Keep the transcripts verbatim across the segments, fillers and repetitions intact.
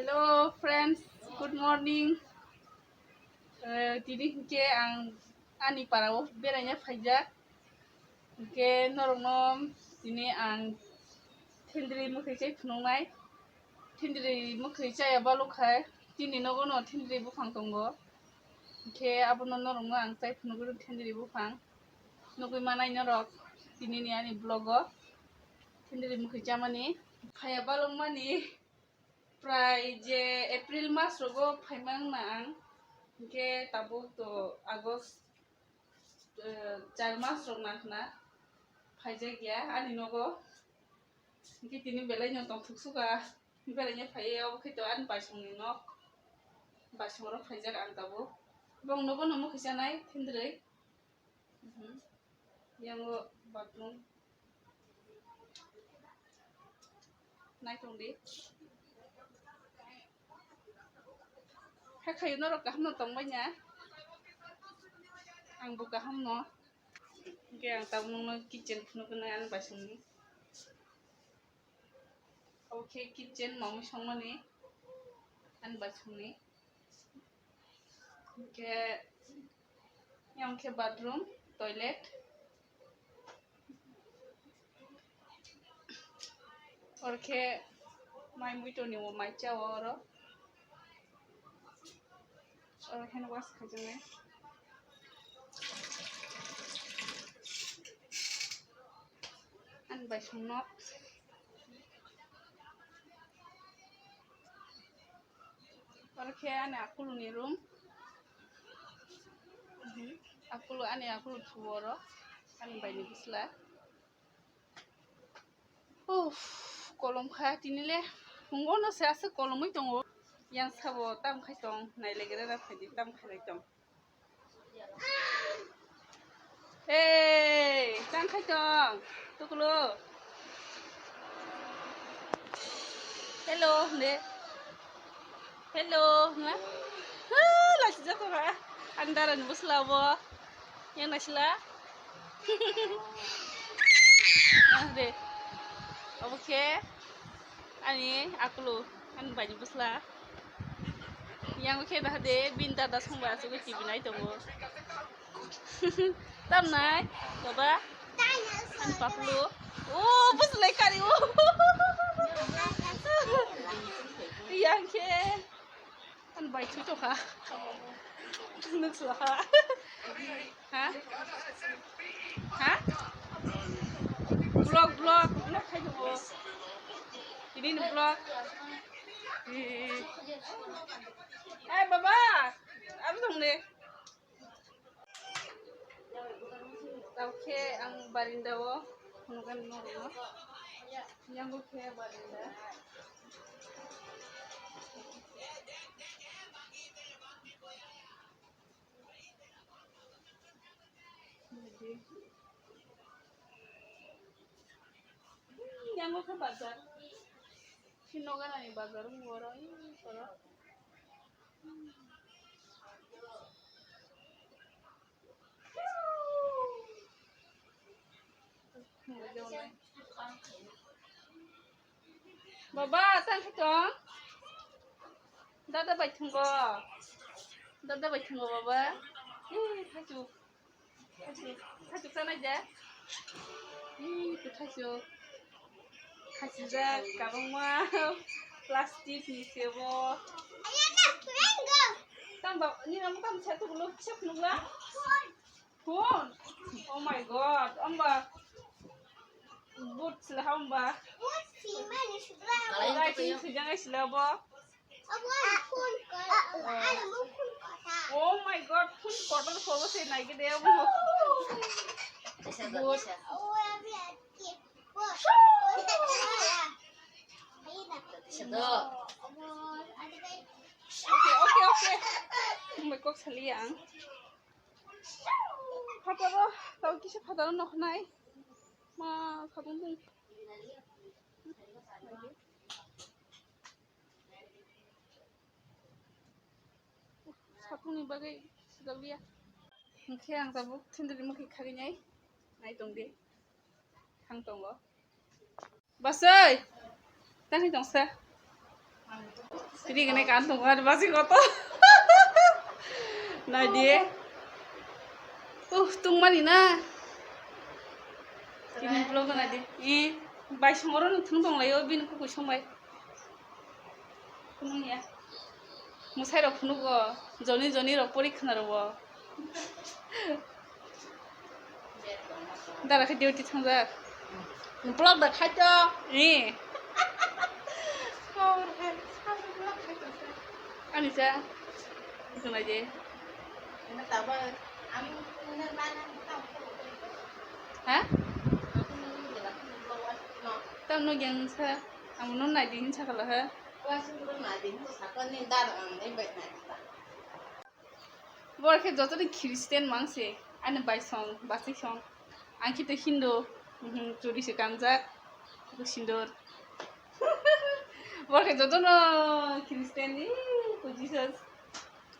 Hello friends, good morning. Eh, tini hinkhe ang ani parao beraina phaijak. Hinkhe norokno tini ang thindri mwkhwi chai phunuknai. Thindri mwkhwi chaya balokha, chini nogono thindri buphang tongo. Hinkhe abono norokno ang chai phunukgwi thindri buphang. Nugwi manai norok tinini ani vlog o thindri mwkhwi chamani. Phaya balokmani prai je April mas rogo phaimang na ang, hinkhe tabuk to August, eh, char mas rok nang khna phaijak ya ani nogo. Hinkhe tini belai no tongthok suka, beraina phaiwi obo khe to ani baisongni nok, baisongo phaijak ang tabuk. Bong nogo no mwkhwi chanai thindri. Mhm. Yango bathroom. Naitong di. Hakhayo norok kaham no tongbai na? Ang bo kaham no. Hinkhe ang tabuk nokno kitchen phunukgwi nai ani baisongni. Obo khe kitchen, mamwi songmani ani baisongni. Hinkhe yang khe bathroom, toilet. Oro khe mai muitoni bo mai chao oro. Oro hand wash khaijaknai. Ani baisong nok. Oro khe ani akuluni room. Mhm. Akulu, ani akulu thuo oro. Ani baini bwsla. Uff, kolom kha tini le. Phungo no se aswk kolomwi tongo. Yang sabo tam khai tong, nailegra na phaidi tam khai tong. Hey, tang khai tong. Tuklo. Hello, ne. Hello, ne. Ha, lasi jato ha. Ang dara ni bwsla bo. Yang nasila. Ah, de. Obo khe ani akulu, ani baini bwsla. Yang khe dah de, bin dada songba aswk T V nai tongo. Tamnai, baba? Ani pakulu. O, bwslai kari o. Yang khe. Ani bai thui tongkha. Nuksa ha. Ha? Ha? Vlog, vlog, vlog khai tongo. Ini ni vlog. Eh, baba. Abo tong de. Tao khe ang barinda o phunukgani norokno. Yango khe barinda. Yango khe bazar. Sinoganani bazar wngwi oro, ih, oro. Baba, tang khe tong. Dada bai thungo. Dada bai thungo, baba. Ih, thaichuk. Thaichuk, thaichuk sanai de. Ih, tu thaichuk. Khachijak kabangma plastic ni sebo. Tang ba, ni nang tang sa tu lo chak nung la. Phone. Oh my God. Amba. But sila hamba. Lighting sujang ai sila bo. Oh my God, phone kotor kotor se nai gede abo. Kaisa do, kaisa. Kaisa do. Okay, okay, okay. Ang may kok sali ang. Phataro, tao kisa phataro noknai. Ma, sabun dong. Satung ni bagwi sujak liya. Hingkhe ang tabuk thindri mukhi khagwi nai. Nai tong di. Thang tongo. Basoi. Tang hi tongsa. Tini kene kan tong ar basi koto. Nadi. Uh, tungmani na. Tini vlog nadi. I, bai somoro no thung tong layo, bini kuku sombai. Phunukya. Mwsai rok phunugo, joni joni rok porikha na rwo. Dara khe duty thangjak. Vlog da khai to. Eh. Ani cha. Khna je. Ha? Tamo no yang sa. Amo no nai di hin sa kala ha. Borok khe jotono Christian mang se, ani bai song, basi song. Ang khe to Hindu, mhm, churi se kanjak, sindur. Borok khe jotono Christian, ih, Jesus.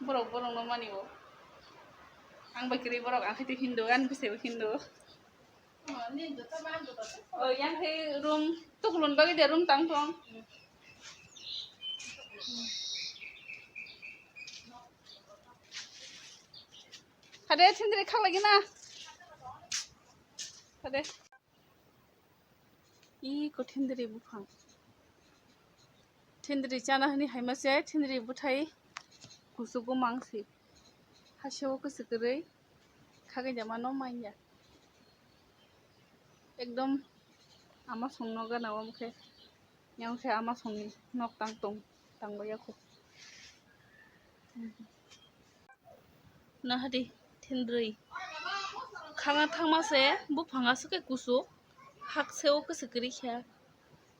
Borok, borok no mani o. Ang bai kwrwi borok, ang khe to Hindu, ani bwsai bo Hindu. Oh, yang hai room, tukulun bagwi de room tang tong. Hade, thindri khak lagi na. Hade. Ih, ko thindri buphang. Thindri chana hwnwi hai ma se, thindri bwthai kuchugo mang se. Haseo kwchwk kwrwi khagwi de mano manya. Ekdom ama songno gana o, omo khe, yang khe ama songni nok tang tong, tang bai ya kho. Nahadi thindri. Khanga thangma se buphang aswk khe kuchuk, hak seo kwchwk kwrwi kha.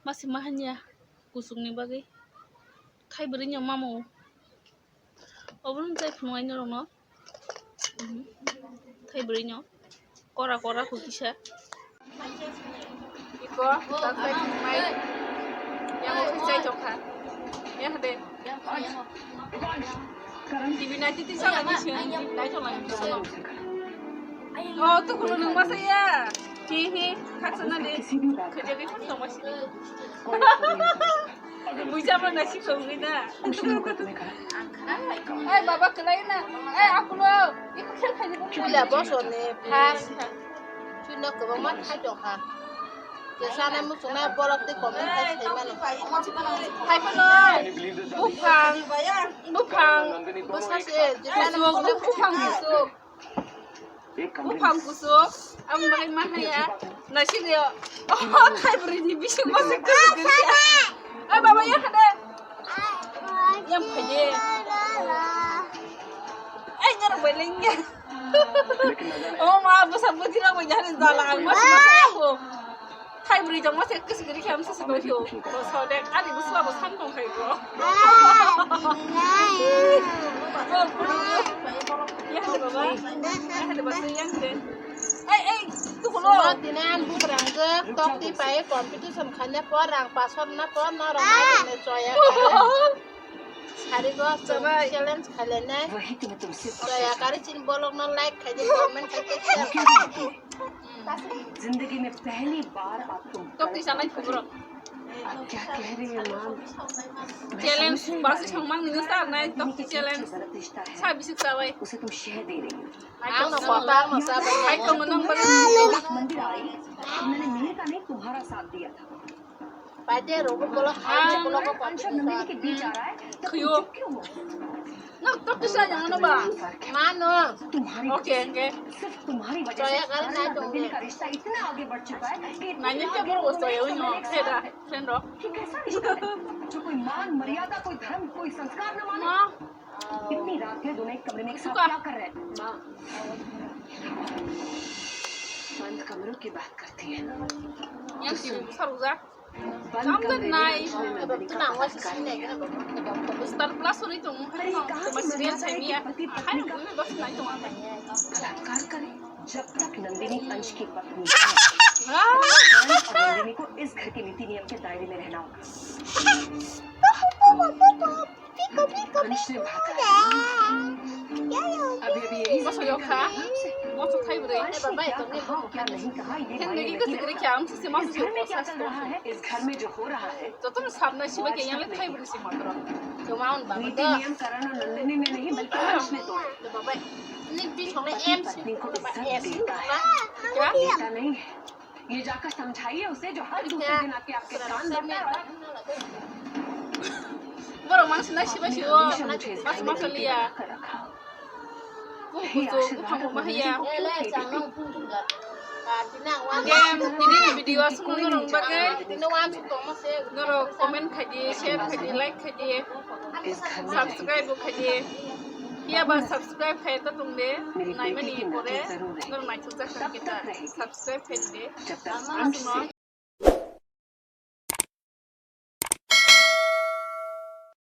Masi ma hanya kuchukni bagwi. Thai bwrwi no mamo. Obono chai phunuknai norokno. Mhm. Thai bwrwi no. Kora kora kho kisa. Iko, tak tak mai. Yang ofi chai tongkha. Ya hade. T V nai titi sala ni sing, T V nai tongla ni sing. Oh, tukulo nung masa ya. Hi hi, khaksa na de. Khajagwi thang tong masi. Buisa ma nasi khogwi na. Ai baba kwlai na. Ai akulo. Iko khel khai ni. Chula boso ne. Har. Chula kwbangma thai tongkha. Je sanai muchungnai borok tei comment khai sai mano. Hai phano buphang, buphang, bwsa se, je sanai muchungnai buphang kusuk. Buphang kusuk, ang bagwi ma haya. Naising yo. Oh, thai bwrwi ni bising ma se kusuk. Ai baba ya khade. Yang phaye. Ai nyar bai lengya. Oh ma, bwsa bwtwi rok bai jani jala ang mas mas ako. Thai bwrwi jong mas ek kwswk ri kham sa sa doi ho. Bo so de ani bwsa bo san tong khai bo. Ya hade baba. Ya hade baba yang de. Ai ai tu ko lo. Tini ang bubrang je tok ti pai competition khanya por rang pasor na por na rang na choya. Sari go challenge khale nai. वही तो मैं तुमसे पूछना चाहता था। Daya kari chini bolok no like khai di, comment khai di, share khai di. जिंदगी में पहली बार आप तुम tok ti sanai khubro. आप क्या कह रही हो माँ? Challenge basi songmang ni sa nai tok ti challenge. Sa bisi chawai. उसे तुम शह दे रही हो। Ang no kota ang no sa bai. Hai tong no nang bai. मंदिर आई, मैंने मेहर का नहीं तुम्हारा साथ दिया था। Paide rogo bolok hai bolok ko koti sa. Khuyo. No, to kisa yang no ba. Mano. Okay, okay. Choya kare nai tong ne. Nai ne ke boro choya wi no. Theda, friend ro. ये कैसा रिश्ता है? जो कोई मान, मर्यादा, कोई धर्म, कोई संस्कार न माने। Ma. इतनी रात है, दोनों एक कमरे में एक साथ क्या कर रहे हैं? Ma. बंद कमरों की बात करती है। Yang si sarujak. बंद कमरे में नंदिनी का तमाशा करती है। Star Plus uri tong. अरे, ये कहाँ की मर्यादा है कि पति पत्नी का बलात्कार करे? जब तक नंदिनी अंश की पत्नी है, अंश और नंदिनी को इस घर के नीति नियम के दायरे में रहना होगा। अंश ने भागा है। अभी, अभी यही समझ में आ रहा है आपसे। Thai bwrwi. Eba bai tongni bo mukha ni. Khen nigi kwchwk rikha, ang sisi ma sisi ko sas to. इस घर में जो हो रहा है, joto no sabna siba ke yang le thai bwrwi si matro. Joma on baba. नीति नियम करण और नंदिनी ने नहीं, बल्कि वंश ने तोड़ा। Baba. Ni bi chole em si. पत्नी को इज्जत देता है, देता नहीं है। ये जाकर समझाइए उसे, जो हर दूसरे दिन आके आपके कान भरता है और Borok mang sina siba si o. Mas mas liya. Kuku kuku kuku mahaya. Game ini video asal norok bagwi. Norok comment khai di, share khai di, like khai di. Subscribe khai di. Iya ba subscribe khai ta tong de. Naimani pore. Norok naithok jak kha kita. Subscribe khai di. Asma.